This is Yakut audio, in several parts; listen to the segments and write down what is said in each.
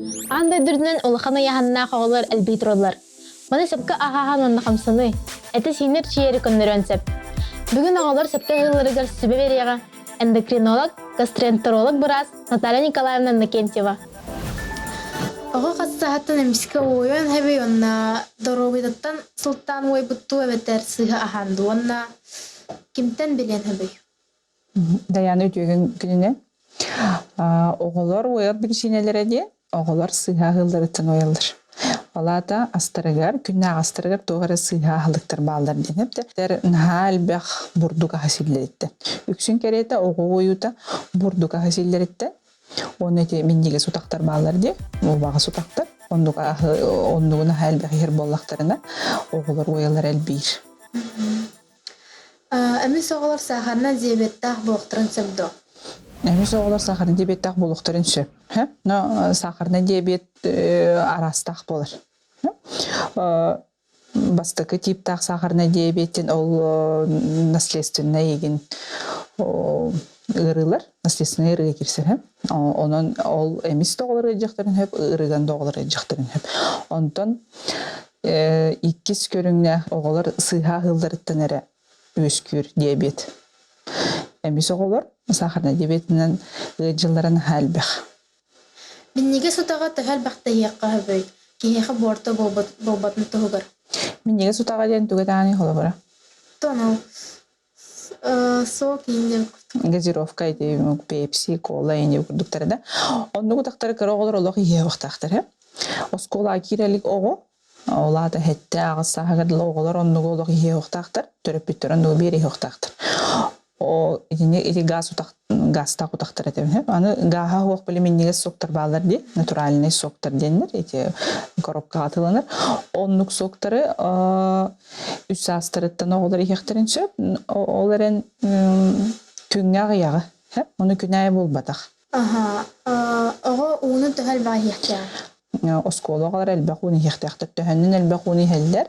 Аан дойду үрдүнэн улахан ыйааһыннаах оҕолор элбии тураллар. Маны сөпкө аһааһан уонна хамсаныы, эти-сиини эрчийэри көннөрүөн сөп. Бүгүн оҕолор сөпкө аһыылларыгар сүбэ биэриэҕэ эндокринолог, гастроэнтеролог быраас Наталья Николаевна Иннокентьева. Оҕо хас сааһыттан эмискэ уойан эбий уонна доруобуйатыттан сылтаан уойбуттуу эбэтэр сыыһа аһаан дуу уонна кимтэн билиэн эбий? Дайаана үтүөгүн күнүнэн. Оҕолор уойар биричиинэлэрэ диэн оҕолор сыыһа аһыылларыттан уойаллар. Ол аата астарыгар, күннээҕи астарыгар туох эрэ сыыһа аһылыктар бааллар диэн эптэр наһаа элбэх бурдук аһа сииллэриттэн. Үксүн кэриэтэ оҕо уойуута бурдук аһа сииллэриттэн уонна ити минньигэс утахтар бааллар дии, убаҕас утахтар. Оннук аһы оннугун аһа элбэх иһэр буоллахтарына оҕолор уойаллара элбиир. Эмис оҕолор саахарынан диабеттаах буолуохтарын сөп дуо? Эмис оҕолор сахарный диабеттаах буолуохтарын сөп. Но сахарный диабет араастаах буолар. Бастакы типтаах сахарный диабеттен ол наследственный игин ыарыылар, наследственный ыарыыга киирсэр. Онон ол эмис да оҕолор ыалдьыахтарын сөп, ыарыыган да оҕолор ыалдьыахтарын сөп. Онтон иккис көрүҥнээх оҕолор сыыһа аһыылларыттан эрэ үөскүүр диабет. Эмис оҕолор сахарный диабетынан ыалдьаллара наһаа элбэх. Минньигэс утаҕа төһө элбэхтэ иһиэххэ сөбүй? Киһиэхэ буорта буолбатын туһугар. Минньигэс утаҕа диэн тугу этээний холобура? Тону сок ииннэ Газировка ити пепси, кола ини курдуктара да. Оннук утахтары кыра оҕолор олох иһиэ уохтаахтар. Оскуолаҕа киирэ илик оҕо ол аата сэттэ аҕыс сааһыгар дылы оҕолор оннугу олох иһиэ уохтаахтар, төрөппүттэр оннугу биэр иһиэ уохтаахтар. О итини ити газ утах газтаах утахтар этэ. Аны гааһа суох били минньигэс соктар бааллар дии, натуральный соктар диэннэр ити коробкаҕа атыыланар. Оннук соктары үс саастарыттан оҕолор иһиэхтэрин сөп. Ол эрэн күҥҥэ аҕыйаҕы. Ону күн аайы буолбатах. Аха, оҕо ууну төһө элбэҕи иһиэхтээх? Оскуола оҕолор элбэх ууну иһиэхтээхтэр. Төһөннөн элбэх ууну иһэллэр,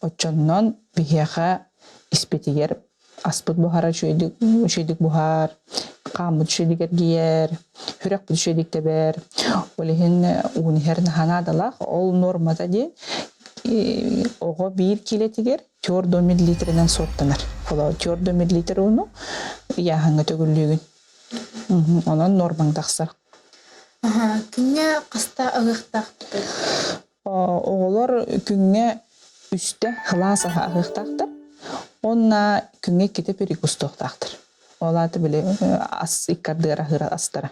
оччоннон биһиэхэ испитигэр аспыт буһара үчүгэйдик, үчүгэйдик буһар, хааммыт үчүгэйдик эргийэр, сүрэхпит үчүгэйдик тэбэр. Ол иһин ууну иһэр наһаа наадалаах. Ол нуормата диэн оҕо биир киилэтигэр 4 миллилитринэн суоттанар. Холо 4 миллилитр ууну ыйааһыҥҥа төгүллүүгүн. Онон нуормаҥ тахсар. Күҥҥэ хаста аһыахтаахпытый? Оҕолор күҥҥэ үстэ сылаас аһы аһыахтаахтар. Уонна күҥҥэ иккитэ перекустуохтаахтар. Ол аата били ас иккардыгар аһыыр астара.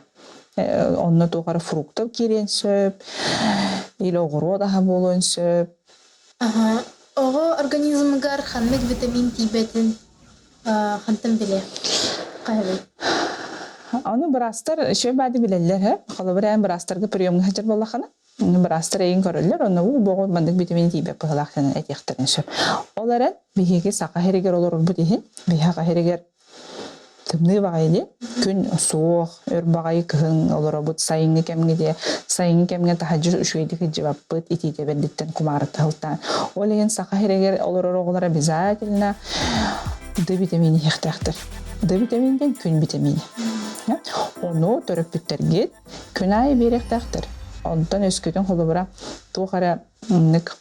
Онно туох эрэ фрукта киириэн сөп, или оҕуруот аһа буолуон сөп. Оҕо организмыгар ханнык витамин тиийбэтин хантан билиэ? Хаһабый? Ону быраастар үчүгэй баады билэллэр һэ. Холобур, эн быраастарга приемҥа сылдьар буоллаххына, быраастар эйигин көрөллөр, онно уу боҕу маннык витамин тиийбэт быһыылаах диэн этиэхтэрин сөп. Ол эрэн биһиги саха сиригэр олорорбут иһин, биһиги саха сиригэр Тымныы баҕайы дии. Күн суох, өр баҕайы кыһын олоробут, сайыҥҥы кэмҥэ дии, сайыҥҥы кэмҥэ таһырдьа үчүгэйдик сылдьыбаппыт, итиитэ бэрдиттэн кумаарыта сылтаан. Ол иһин саха сиригэр олорор оҕолор обязательно Д витамин иһиэхтээхтэр. Д витамин диэн күн витаминэ. Ону төрөппүттэргит күн аайы биэриэхтээхтэр. Онтон өскөтүн холобура туох эрэ маннык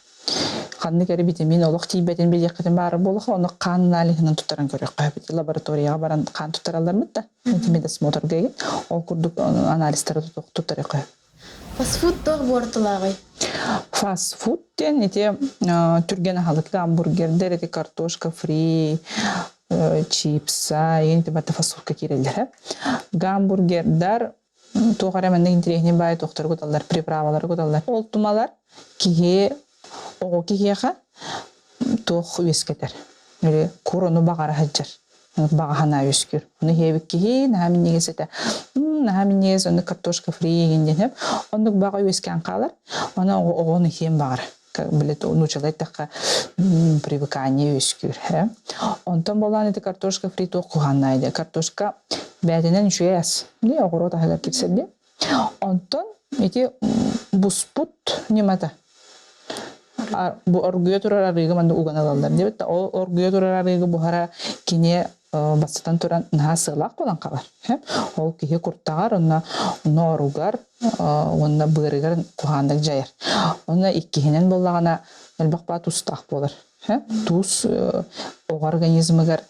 Ханнык эрэ витамин олох тиийбэтин билиэххитин баара буолуо, ону хаан аналиһынан туттаран көрүөххэ эбит. Лабораторияҕа баран хаан туттаралларбыт да, медосмотрга игин. Ол курдук анализтары туттарыахха сөп. Фастфуд туох буортулааҕый? Фастфуд диэн ити түргэн аһылык гамбургердэр, ити картошка фри, чипса, игин ити барыта фастфудка киирэллэр. Гамбургердар туох эрэ маннык интэриэһинэй баайы туохтары куталлар, приправалары куталлар. Ол тумалар киһи оҕо киһиэхэ туох үөскэтэр. Или кур ону баҕара сылдьар. Баҕа санаа үөскүүр. Ону иһиэбит киһи наһаа минньигэс этэ. Наһаа минньигэс, оннук картошка фри игин диэн Оннук баҕа үөскээн хаалар. Ону оҕону иһиэн баҕара. Билет нуучалай эттэххэ привыкание үөскүүр. Онтон буолаан ити картошка фри туох куһааннаай диye. Картошка бээтинэн үчүгэй ас. Дии оҕуруот аһыгар кирсэр диye. Онтон ити буспут ньымата. Бу оргуйа турар арыыга манна уган ылаллар диэбит. Ол оргуйа турар арыыга буһара кини бастатан туран наһаа сыалаах буолан хаалар. Ол киһи куртаҕар, онно нооругар. Уонна быарыгар куһааннык дьайар. Онно иккиһинэн буоллаҕына элбэх баа тустаах буолар. Туус оҕо организмыгар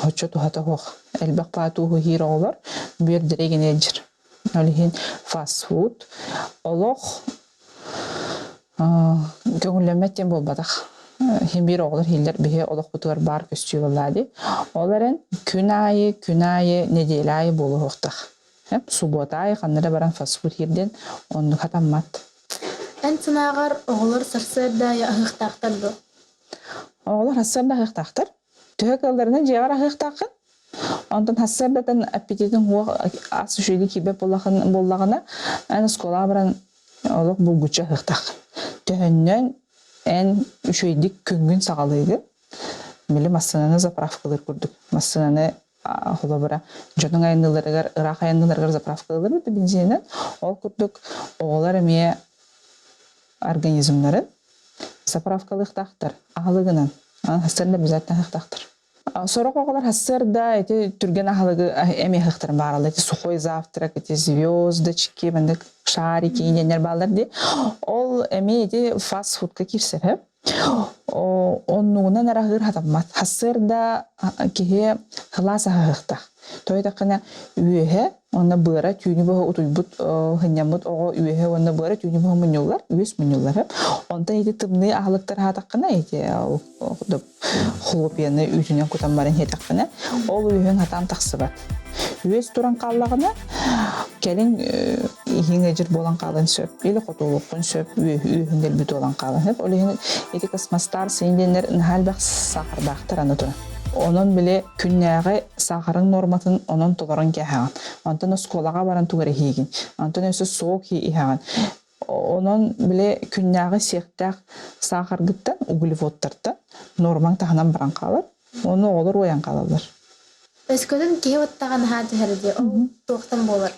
оччо туһата суох. Элбэх баа тууһу иһиир оҕолор бүөрдэрэ генеджер. Ол иһин фастфуд олох көҥүллэммэт диэн буолбатах. Иһин биир оҕолор иһиллэр биһи олохпутугар баар көстүү буоллаа дии. Ол эрэн күн аайы, күн аайы, нэдиэлэ аайы буолуохтаах. Субуота аайы ханна эрэ баран фастфуд иһирдэн оннук хатаммат. Эн санааҕар оҕолор сарсыарда аайы аһыахтаахтар дуо? Оҕолор сарсыарда аһыахтаахтар. Төһө кыалларынан дьиэҕэр аһыахтааххын. Онтон сарсыардатан аппетитин уох ас үчүгэйдик киирбэт буоллаҕына, эн оскуолаҕа баран олох булгуччу аһыахтааххын. Төһөннөн эн үчүгэйдик күҥҥүн саҕалыыгын, били массыынаны заправкалыыр курдук. Массыынаны холобура дьонуҥ айанныыларыгар, ыраах айанныыларыгар заправкалыыллар эбит бензининэн. Ол курдук оҕолор эмиэ организмнарын заправкалыахтаахтар аһылыгынан. Сарсыарда обязательно аһыахтаахтар. Сорох оҕолор сарсыарда ити түргэн аһылыгы эмиэ аһыахтарын бааралар. Ити сухой завтрак, ити звездочки, маннык шарики диэннэр бааллар дии. Ол эмиэ ити фастфудка киирсэр. Оннугунан араһыыр хатаммат. Сарсыарда киһи сылаас аһаһыахтаах. Тоҕо диэтэххинэ үөһэ уонна быара түүнү быһа утуйбут сынньаммыт оҕо үөһэ уонна быара түүнү быһа мунньуллар, үөс мунньуллар. Онтон ити тымныы аһылыктар аһаатаххына ити хлопьяны үүтүнэн кутан баран иһэтэххинэ ол үөһүҥ хатаан тахсыбат. Үөс туран хааллаҕына кэлин иһиҥ ыдьыр буолан хаалан сөп, или хотуолуоххун сөп, үөһүн дэлби туолан хаалан сөп. Ол иһин ити космостар син диэннэр наһаа элбэх саахардаахтар аны туран. Онон били күннээҕи саахарыҥ нуорматын онон толорон кээһэҕин. Онтон оскуолаҕа баран тугу эрэ иһиигин. Онтон өссө сок иһэҕин. Онон били күннээҕи сиэхтээх саахаргыттан, углеводтартан нуормаҥ таһынан баран хаалар. Ону оҕолор уойан хаалаллар. Өскөтүн киһи баттаҕа наһаа түһэр дии, ол туохтан буолар?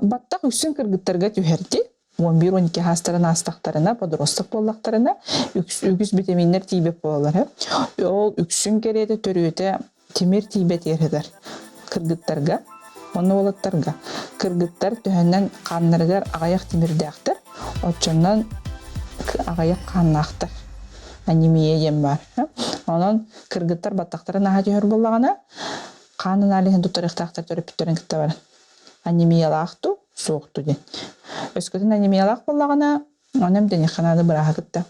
Баттах үксүн кыргыттарга түһэр дии. 11-12 саастарын аастахтарына, подросток буоллахтарына, үгүс битэмииннэр тиийбэт буолаллар. Ол үксүн кэриэтэ төрүөтэ тимир тиийбэтигэр сытар кыргыттарга уонна уолаттарга. Кыргыттар төһөннөн хааннарыгар аҕыйах тимирдээхтэр, оччонон аҕыйах хааннаахтар. Анемия диэн баар. Онон кыргыттар баттахтарын аһа түһэр буоллаҕына, хаан аналиһын туттарыахтаахтар төрөппүттэрин кытта баран. Анемиялаах дуу, суох дуу диэн. Өскөтүн анемиялаах буоллаҕына, ону эмтэниэххэ наада бырааһы кытта.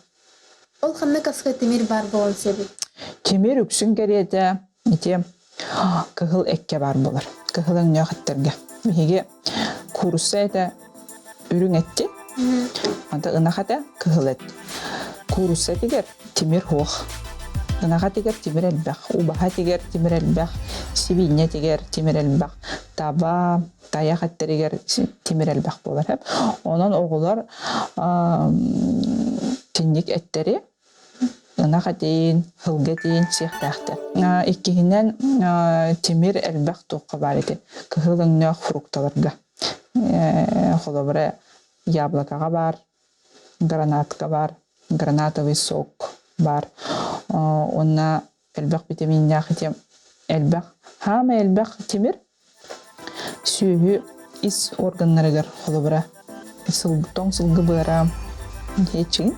Ол ханнык аска тимир баар буолуон сөбүй? Тимир үксүн кэриэтэ ити кыһыл эккэ баар буолар. Кыһыл өҥнөөх эттэргэ. Биһиги куурусса этэ үрүҥ этти, anta ынах этэ кыһыл эт. Куурусса этигэр тимир суох. Ынах этигэр тимир элбэх, убаһа этигэр тимир элбэх, сибиинньэ этигэр тимир элбэх, таба, тайах эттэригэр тимир элбэх буолар. Онон оҕолор тинник эттэри ынах этин, сылгы этин сиэхтээхтэр. Иккиһинэн тимир элбэх туохха баар ити кыһыл өҥнөөх фрукталарга. Холобура, яблокаҕа баар, гранатка баар, гранатовый сок баар. Уонна элбэх витаминнээх ити элбэх, хаамай элбэх тимир сүөһү ис органнарыгар холобура тоҥ сылгы быара иһиэччигин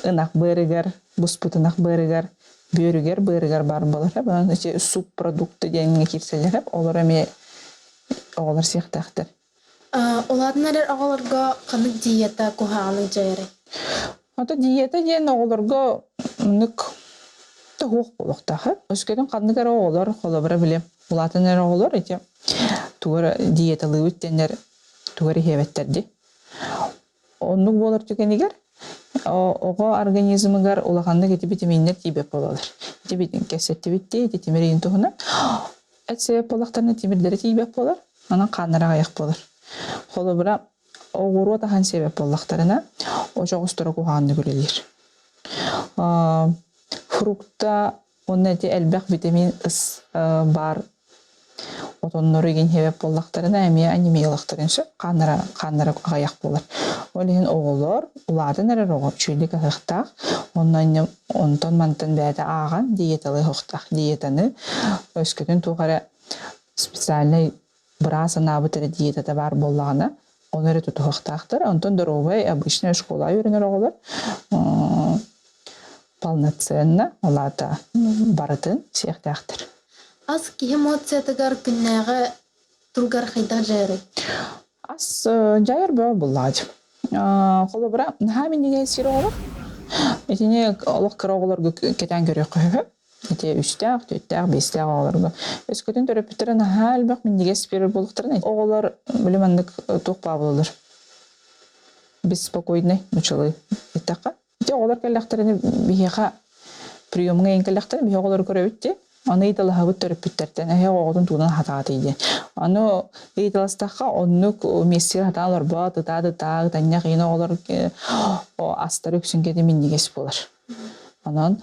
ынах быарыгар буспут ынах быарыгар бүөрүгэр быарыгар баар буолар онон ити субпродукты диэҥҥэ киирсэллэр олор эмиэ оҕолор сиэхтээхтэр. Улаатан эрэр оҕолорго ханнык диета куһаҕаннык дьайарый? Ото диета диэн оҕолорго оннук тоһуох буолуохтаах. Өскөтүн ханнык эрэ оҕолор, холобура били улаатан эрэр оҕолор ити тугу эрэ диеталыыбыт диэннэр тугу эрэ иһиэбэттэр дии. Оннук буолар түгэнигэр оҕо организмыгар улаханнык ити битэмииннэр тиийбэт буолаллар. Ити кэпсэттибит дии, ити тимир ыйын туһунан. Эт сэбэп буоллахтарына тимирдэрэ тиийбэт буолар, онон хааннара аҕыйах буолар. Холобура, оҕуруот аһын сиэбэт буоллахтарына, очоҕосторо куһаҕаннык үлэлиир. Фрукта уонна ити элбэх витамин ыс баар отоннору игин сиэбэт буоллахтарына эмиэ анемиялахтарын сөп, хааннара хааннара аҕыйах буолар. Ол иһин оҕолор улаатан эрэр оҕо үчүгэйдик аһыахтаах, онно онтон-мантан бэйэтэ ааҕан диеталыахтаах. Диетаны өскөтүн туох эрэ специальнай Быраас анаабыт эрэ диетата баар буоллаҕына, ону эрэ тутуһуохтаахтар. Онтон доруобай обычная школа үөрэнэр оҕолор полноценно, ол аата барытын сиэхтээхтэр. Ас киһи эмоциятыгар күннээҕи туругар хайдах дьайарый? Ас дьайар бөҕө буллаҕа. Холобура, наһаа минньигэс сир оҕолор. Итини олох кыра оҕолорго кэтээн көрүөххэ сөп. Ити үстээх, түөртээх, биэстээх оҕолорго. Өскөтүн төрөппүттэрэ наһаа элбэх минньигэс биэрэр буолуохтарын, оҕолор били маннык туох баа буолаллар. Беспокойный, нучалыы эттэххэ. Ити оҕолор кэллэхтэринэ биһиэхэ приемҥа иҥ кэллэхтэринэ биһи оҕолору көрөбүт дии. Аны ыйыталаһабыт төрөппүттэртэн эһэ оҕотун тугунан хатаатый диэн. Аны ыйыталастахха оннук миэстигэр хатаан олорбот, ытаа-ытаа, ытанньах иин оҕолор астара үксүн кэтэ минньигэс буолар. Онон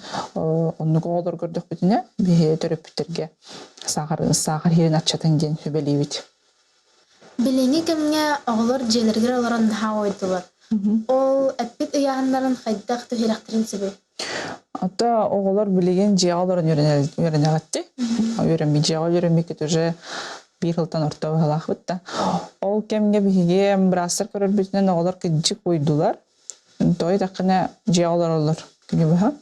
оннук оҕолор көрдөхпүтүнэ биһи төрөппүттэргэ саахар саахар иһэрин аччатыҥ диэн сүбэлиибит. Билиҥҥи кэмҥэ оҕолор дьиэлэригэр олорон наһаа уойдулар. Ол эппит ыйааһыннарын хайдах түһэрэхтэрин сөбүй? Ата оҕолор билигин дьиэҕэ олорон үөрэнэҕитти. Үөрэммит дьиэҕэ үөрэммиккит уже биир сылтан орто быһалаахпыт да. Ол кэмҥэ биһиги быраастар көрөрбүтүнэн оҕолор кыдьык уйдулар. Той такына дьиэҕэ олороллор күнү быһа.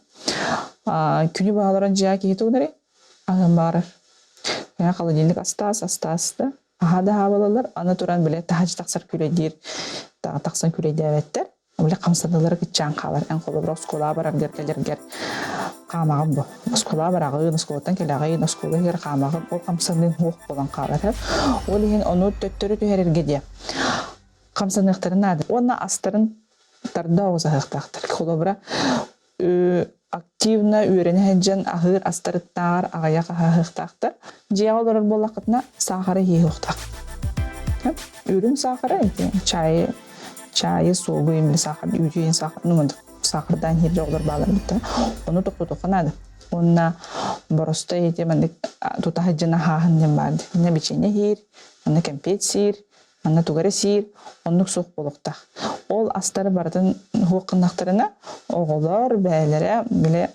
Күнү быһа олорон дьиэҕэ киһи тугунарый? Аһын баҕарар. Холодильник астаас, астаас да. Аһа да аһаабалалар, аны туран бile таһач тахсар күлэйдиир, тахсан күлэйдээбэттэр. Бile хамсаныылара кыччаан хаалар. Эн холобура оскуолаҕа бараргар кэлэргэр хаамаҕын бу. Оскуолаҕа бараҕын, оскуолаттан кэлэҕин, оскуола иһигэр хаамаҕын, ол хамсаныыҥ суох буолан хаалар. Ол иһин ону төттөрү түһэрэргэ диэ. Хамсаныахтарын наада. Уонна астарын тарда оҕус аһыахтаахтар. Холобура, активно үөрэнэ сылдьан аһыыр астарыттааҕар аҕыйах аһаһыахтаахтар. Дьиэҕэ олорор буоллаххытына саахары иһиэхтээх. Үрүҥ саахары ити чайы чайы суогу именно сахар үүтү сахар ну сахардаан иһирдьэ оҕолор баалар битта. Ону тохтотуохха наада. Уонна боростой ити маннык тута сылдьан аһааһын диэн баар. Манна бичиэнньэ иһиир, манна кэмпиэт сиир, манна тугу эрэ сиир, оннук суох буолуохтаах. Ол астары барытын суох гыннахтарына, оҕолор бэйэлэрэ били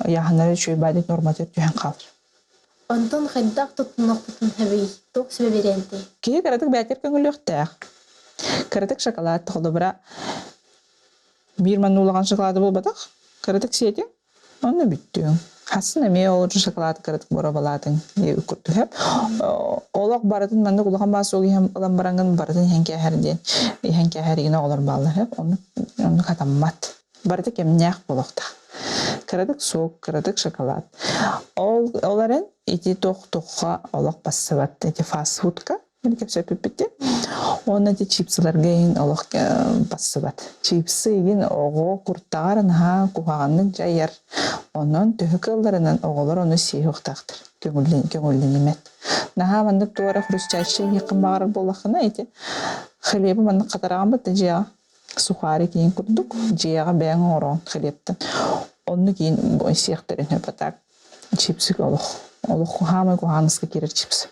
ыйааһыннара үчүгэй баайдык норматив түһэн хаалар. Онтон хайдах туттунуохпутун сөбүй? Туох сүбэ бириэнтэй? Киһи кыратык бээтир көҥүлүөхтээх. Кыратык шоколад холобура биир манна улахан шоколады буолбатах. Кыратык сиэтиҥ, Онно бүттүҥ. Хасын эмиэ ол шоколад кыратык боруобалаатыҥ курдук Олох барытын маннык улахан баас суох иһэн ылан бараҥҥын барытын иһэн кээһэр диэн иһэн кээһэр игин оҕолор бааллар оннук оннук хатаммат. Барыта кэмнээх буолуохтаах. Кыратык сок, кыратык шоколад. Ол ол эрэн ити туох тухха олох бассыбат ити фастфудка кэпсэппиппит Уонна ити чипсыларга иһин олох бассыбат. Чипсы игин оҕо куртаҕар наһаа куһаҕаннык дьайар. Онон төһө кыалларынан оҕолор ону сиэһиэхтаахтар. Көҥүллэнимэт. Наһаа маннык туора хрустящий иһиэххин баҕарар буоллаххына ити хлебы маннык хатараҕын бытта дьиэҕэ сухарик иһин курдук дьиэҕэ бэйэҥ оҥороон хлебтан. Оннук иһин сиэхтэрин сөп а так чипсик олох олох хаамай куһаҕаныска киирэр чипс.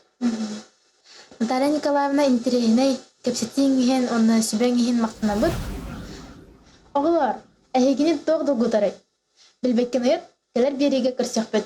Наталья Николаевна интэриэһинэй кэпсэтииҥ иһин уонна сүбэҥ иһин махтанабыт. Оҕолоор, эһигини туох долгутарый? Билбэккин ыйыт, кэлэр биэриигэ көрсүөхпүт.